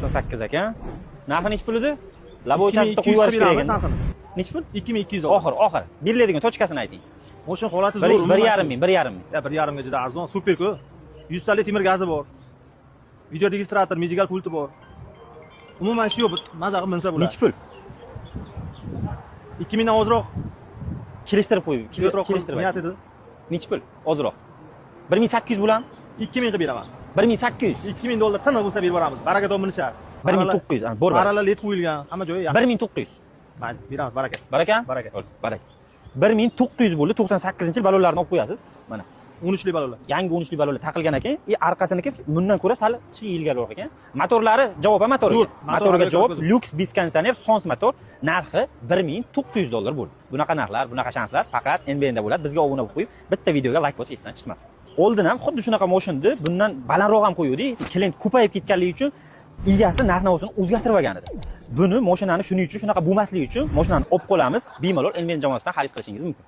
98 ekan. Narxi nechi pul edi? Лобовой chapda qo'yib 2200 yuborish qilib kerak beramiz endi. narxini. Nechi pul? 2200 oldi. Oxir, oxir. Beriladigan точка sini ayting. Moshin holati Bir zo'r. 1,5 ming, 1,5 ming. Ya, 1,5 ga juda arzon, super-ku. 100 talik temir gazi bor. Video registrator, музыкальный pulti bor. Umuman shu yo'q, maza qilib minsa bo'ladi. Nechi pul? 2000 dan ozroq. Kelishtirib qo'yib, Yo'qroq kelishtirib niyat ayting. edi. Nechi pul? Ozroq. 1800 bo'ladimi? 2000 qilib beraman. 1800. 2000 dollar tiniq bo'lsa berib yuboramiz. Baraka topib minishadi. 1900, ana, bor. Faralar led qo'yilgan, hamma joyi yaxshi. 1900. Mayli, beramiz, baraka. Baraka? Baraka. Bo'ldi, baraka. 1900 bo'ldi, 98-yil, balonlarni olib qo'yasiz. Mana. 13lik balonlar. Yangi 13lik balonlar taqilgan ekan. И orqasiniki bundan ko'ra sal ilgariroq ekan. Motorlari javob, a, motoriga. Zo'r, motor Motoriga haqiqatdan javob, zo'r. Lyuks без konditsioner, Sons motor, narxi 1900 dollar bo'ldi. Bunaqa narxlar, bunaqa shanslar faqat NBNda bo'ladi. Bizga obuna bo'lib qo'yib, bitta videoga like bosish esdan chiqmasin. Oldin ham xuddi shunaqa mashinani bundan balandroq ham qo'yuvdik. Klient ko'payib ketganligi uchun egasi narx navosini o'zgartirib olgan edi. Buni, mashinani shuning uchun, shunaqa bo'lmasligi uchun mashinani olib qolamiz. Bemalol NBN jamoasidan xarid qilishingiz mumkin.